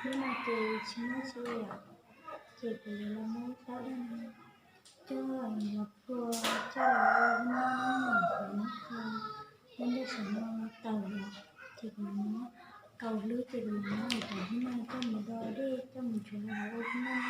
Hnub no ces tsis muaj tsi li yom, ces kuv yuav los muab tab dej no coj los phua coj los ua hoob noj, kuv muab kho lub ntiaj teb no tawm los, ces kuv muab kaus hlwb ces kuv muab cov hoob noj coj mus do dej coj mus nchuav los ua hoob noj.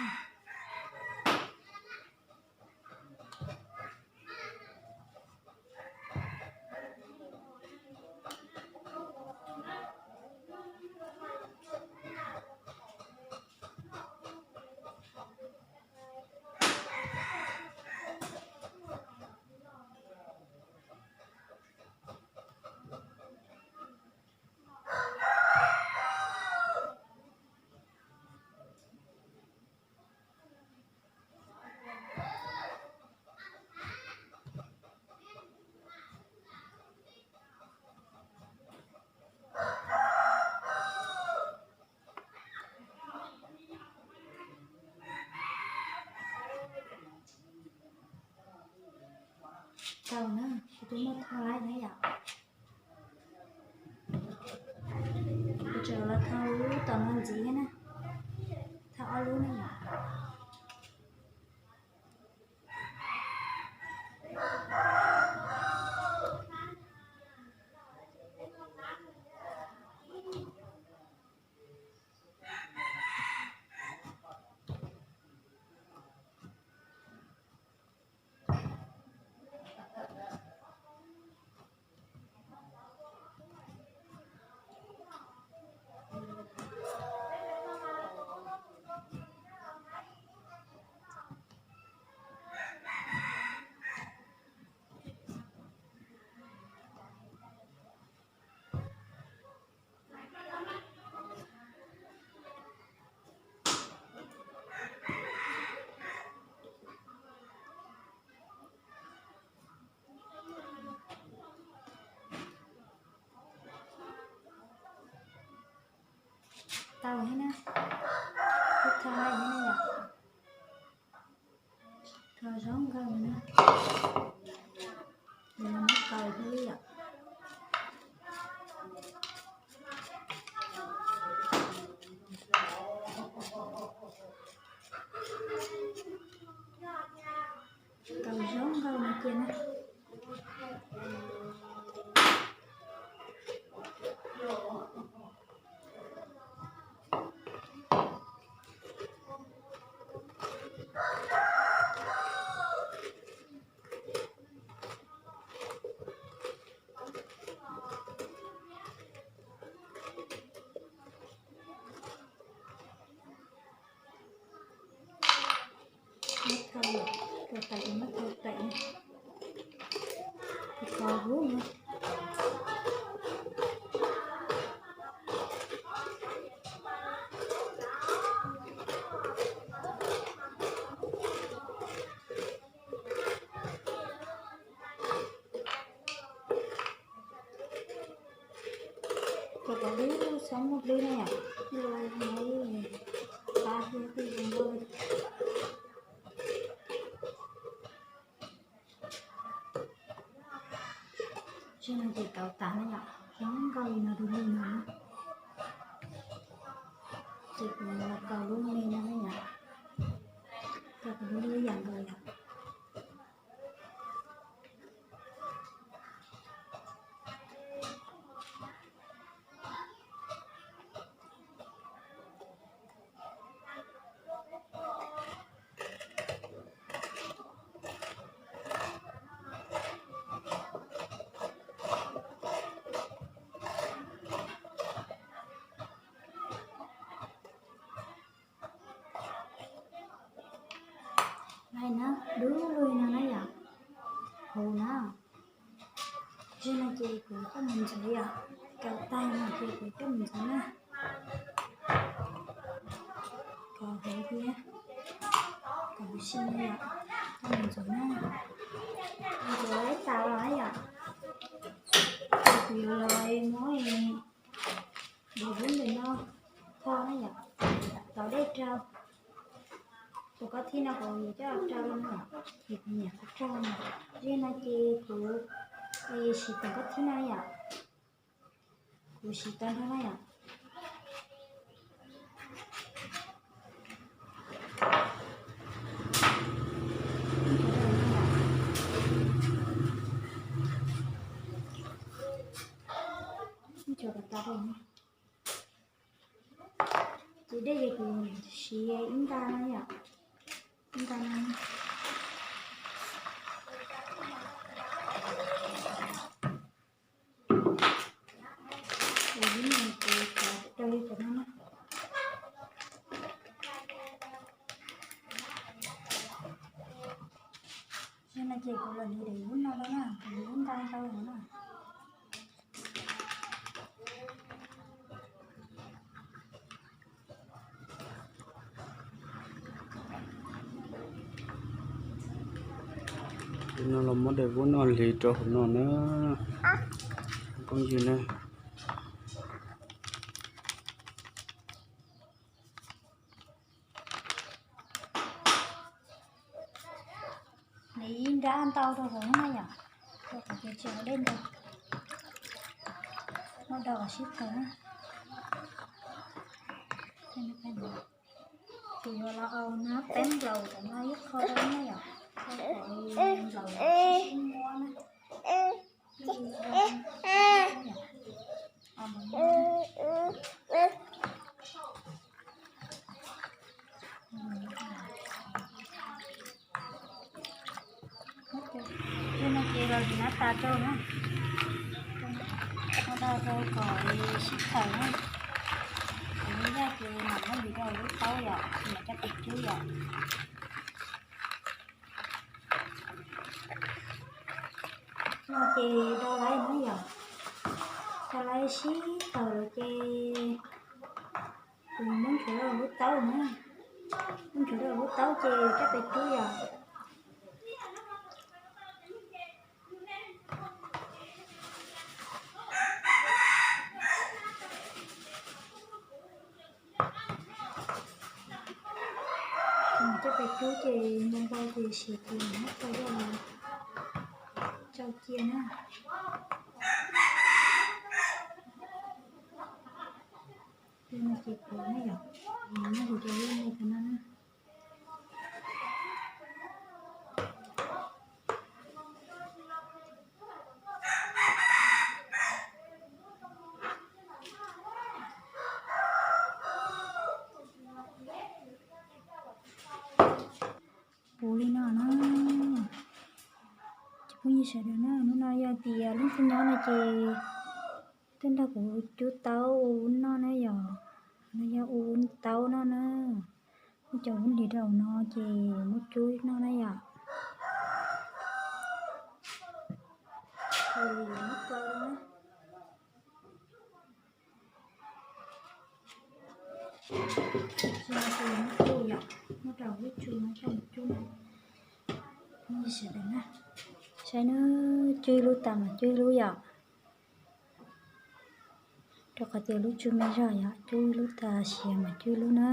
Tau na, kuv twb muab thau lawm na yom. Kuv tseem los thau lub tom no ntxiv thiab na, thau ob lub na yom. Tau thiab na, kuv thau lawm thiab na yom. Thau zoo nkauj li na. Nws muab kaus thiab li yom. Kaus zoo nkauj no cia na. Muab thau, thau tais, muab thau tais, thau huv na. Cov kaus hlwb xob muaj hlwb na yom, qab thiab twb zoo nkauj li. Tsis no ces kaus tas na yom, zoo nkauj li no, du lug no na. Ces kuv los kaus lub me no na yom, kaus lub me yam nkaus yom. Lais na, du lug no na yom, huv na. Tsis no ces kuv coj mus ntxuav yom, kaus tag no ces kuv coj mus ntxuav na. Kaus huv thiab kaus huv si no yom, coj mus ntxuav na. Ntxuav ib tas los na yom, kuv yuav los muab daim huv ntawm no tho na yom, tau dej rau. Tus koj thib no kuv yuav coj rau no yom, ces kuv nyiam qhov rau no. Tsis no ces kuv siv tus koj thib no yom, kuv siv tau nrho na yom. Ces dej ces kuv siv ib nta no yom, ib nta no. Kuv ib no kuv xav rau li cov no na. Yog no ces kuv los li daim ub no rau na, kuv ib nta rau no na. Tus no los muab daim ub no hliv rau hauv no na, phooj ywg na. Nws ib nrab ntau rau hauv na yom, rau qhov tias tsis ua dej ntau, muab do kom sib tawg na. Ces yuav los au nab peeb nplaum tom no ib qho rau na yom, rau kom nplaum sib muab na. Yog no ces los nab tas rau na, nab tas rau kom sib tawg na. Kuv lub yaj ces mam muab hliv rau lub taub yom, mam coj pes cub yom. No ces do laiv na yom, do laiv sib tawg lawm ces kuv muab nchuav rau lub taub na, muab nchuav rau lub taub ces coj pes cub yom. Coj pes cub ces npau npau ces siav ces muab tso coj los tsau cia na. Tej no ces kuv na yom, muab hliv rau lub me cov no na. Puv li no na. Ces phooj ywg sawv daws na, hnub no yog tias leej twg nyob no ces tuaj nrog kuv cub taub ua ub noj na yom. No yog ua ub taub noj na. Muab cov ub hliv rau hauv no ces muab cub noj na yom. Muab rau lub tsu no coj mus cub na. Sawv daws na, saib na, cub ib lub tas mas cub ib lub yom. Rau qhov tias lub tsu me zog yom, cub ib lub tas siav mas cub ib lub na.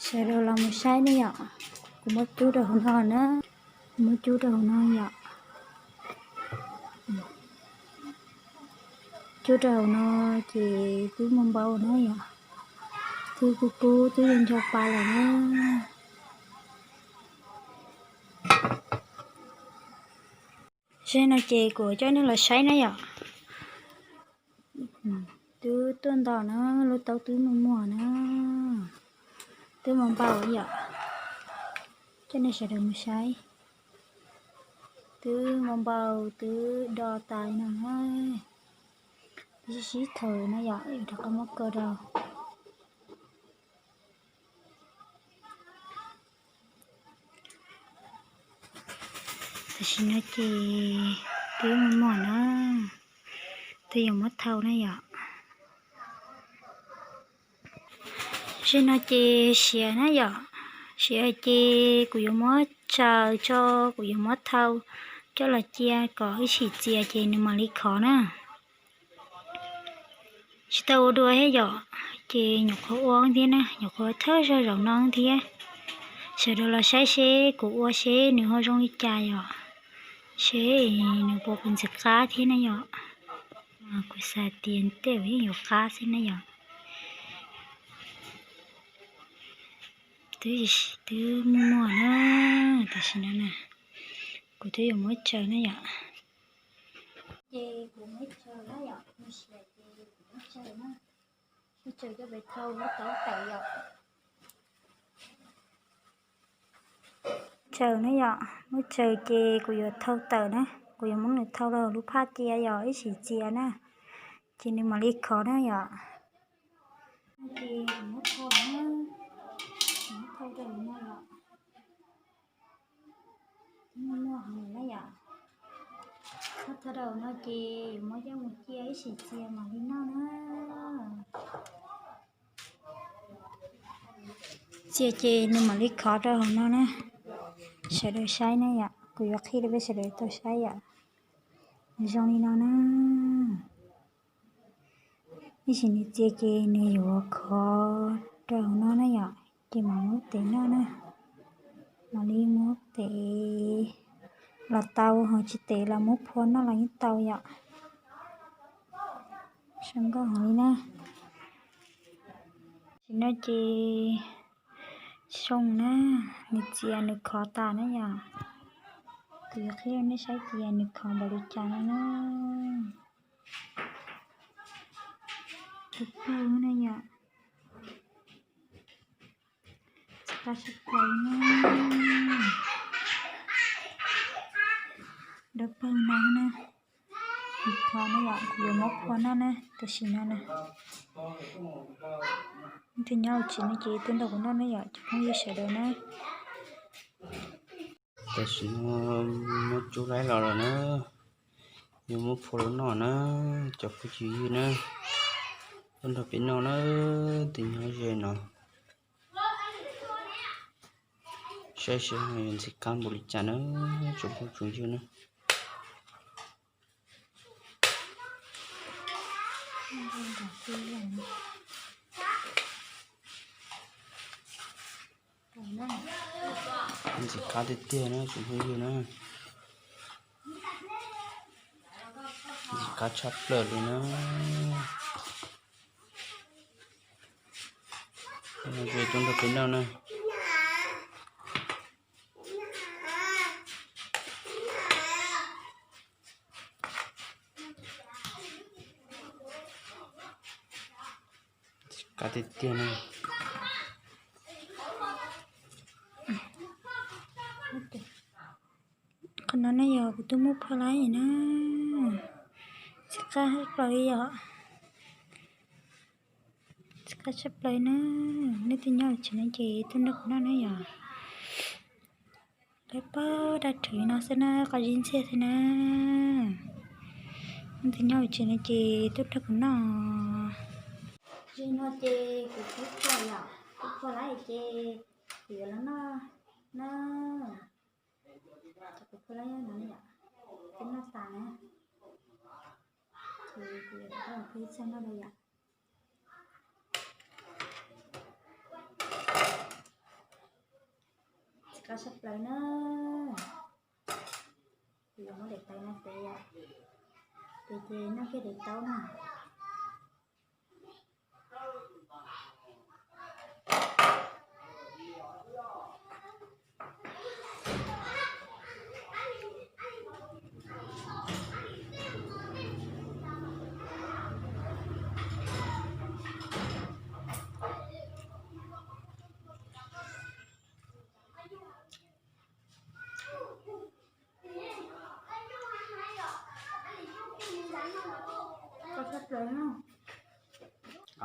Sawv daws los mus saib ne yom, kuv muab cub rau hauv no na, kuv muab cub rau hauv no yom. Cub rau hauv no ces twb mus npau na yom, twb kub kub twb yuav ncho pa lawm na. Zej no ces kuv coj nej los saib na yom. Twb tuaj nto na, lub taub twb muag muag na, twb mus npau yom. Coj nej sawv daws mus saib, twb mus npau twb do tas no na. Twb sib sib thaws na yom, yuav rov qab muab kaw rau. Tam sim no ces twb muag muag na, twb yuav muab thau na yom. Zej no ces siav na yom, siav ces kuv yuav muab tsaws tso, kuv yuav muab thau coj los cia kom ib chim txias ces nws mam li khov na. Tsis tau ua dua thiab yom, ces nyuam qhuav ua thiab na, nyuam qhuav thawj zaug zaum no thiab. Sawv daws los saib seb kuv ua seb nws ho zoo li cas yom, seb nws puas ntxim qab thiab na yom. Kuv xav tias tej zaum yeej yuav qab xwb na yom. Twb, twb muaj muaj na, tam sim no na, kuv twb yuav muab tsaws na yom. Ces kuv muab tsaws na yom, muab tsaws ces kuv muab tsaws na, muab tsaws coj pem thau lub taub tawm yom. Tsaws na yom, muab tsaws ces kuv yuav thau tawm na, kuv yuav muab nws thau rau lub phaj cia yom, ib sim txias na, ces nws mam li khov na yom. Ces kuv muab thau na, kuv muab thau rau no yom. Muaj muaj heev na yom. Muab thau rau no ces yuav muab coj mus cia ib sim txias mam li noj na. Txias ces nws mam li khov rau hauv no na. Sawv daws saib na yom, kuv yuav qhib rau peb sawv daws tau saib yom. Nws zoo li no na. Ib sim nws txias ces nws yuav khov rau hauv no na yom, ces mam muab tes noj na. Mam li muab tes los tau, ho tsis tes los muab phua noj los yeej tau yom. Zoo nkauj heev li na. Tam sim no ces zoo na, nws txias nws khov tas na yom. Kuv yuav qhib rau nej saib tias nws khov npaum li cas no na. Dawb paug na yom. Txi qab tshaj plaws na. Dawb paug no na. Nws khov na yom, kuv yuav muab phua noj na, tam sim no na. Leej twg nyob hauv tsev no ces tuaj nrog kuv noj na yom, cov phooj ywg sawv daws na. Tam sim no muab cub laib los lawm na, yuav muab phua rau noj na, cov phooj ywg na, tuaj nrog peb noj na, tus nyob ze no. Saib seb yuav ntxim qab npaum li cas na, tsoom phooj tsoom ywg na. Ntxim qab tiag tiag na tsoom phooj ywg na. Ntxim qab tshaj plaws li na. Tuaj nrog peb noj na. Qab tiag tiag na. Qhov no ne yog kuv twb muab phua laib na. Txi qab tshaj plaws li yom. Txi qab tshaj plaws na. Nej twg nyob hauv tsev no ces tuaj nrog kuv noj na yom. Dawb paug daj rhuv no xwb na, qab zib ntxiag xwb na. Nej twg nyob hauv tsev no ces tuaj nrog kuv noj. Zaum no ces kuv twb phua yom, kuv phua laib ces kuv yuav los noj na. Ces kuv phua laib no yom, twb noj tas na. Ces kuv yuav rau peb txhua noj rau yom. Txi qab tshaj plaws na. Kuv yuav muab daim tawv no tev yom, tev ces noj kiag daim tawv na.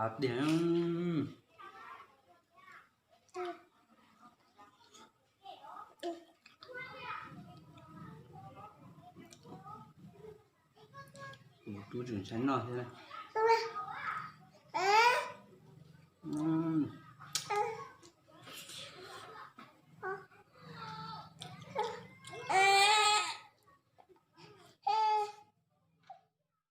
Av tiag. Kuv tub tseem ntshai noj thiab.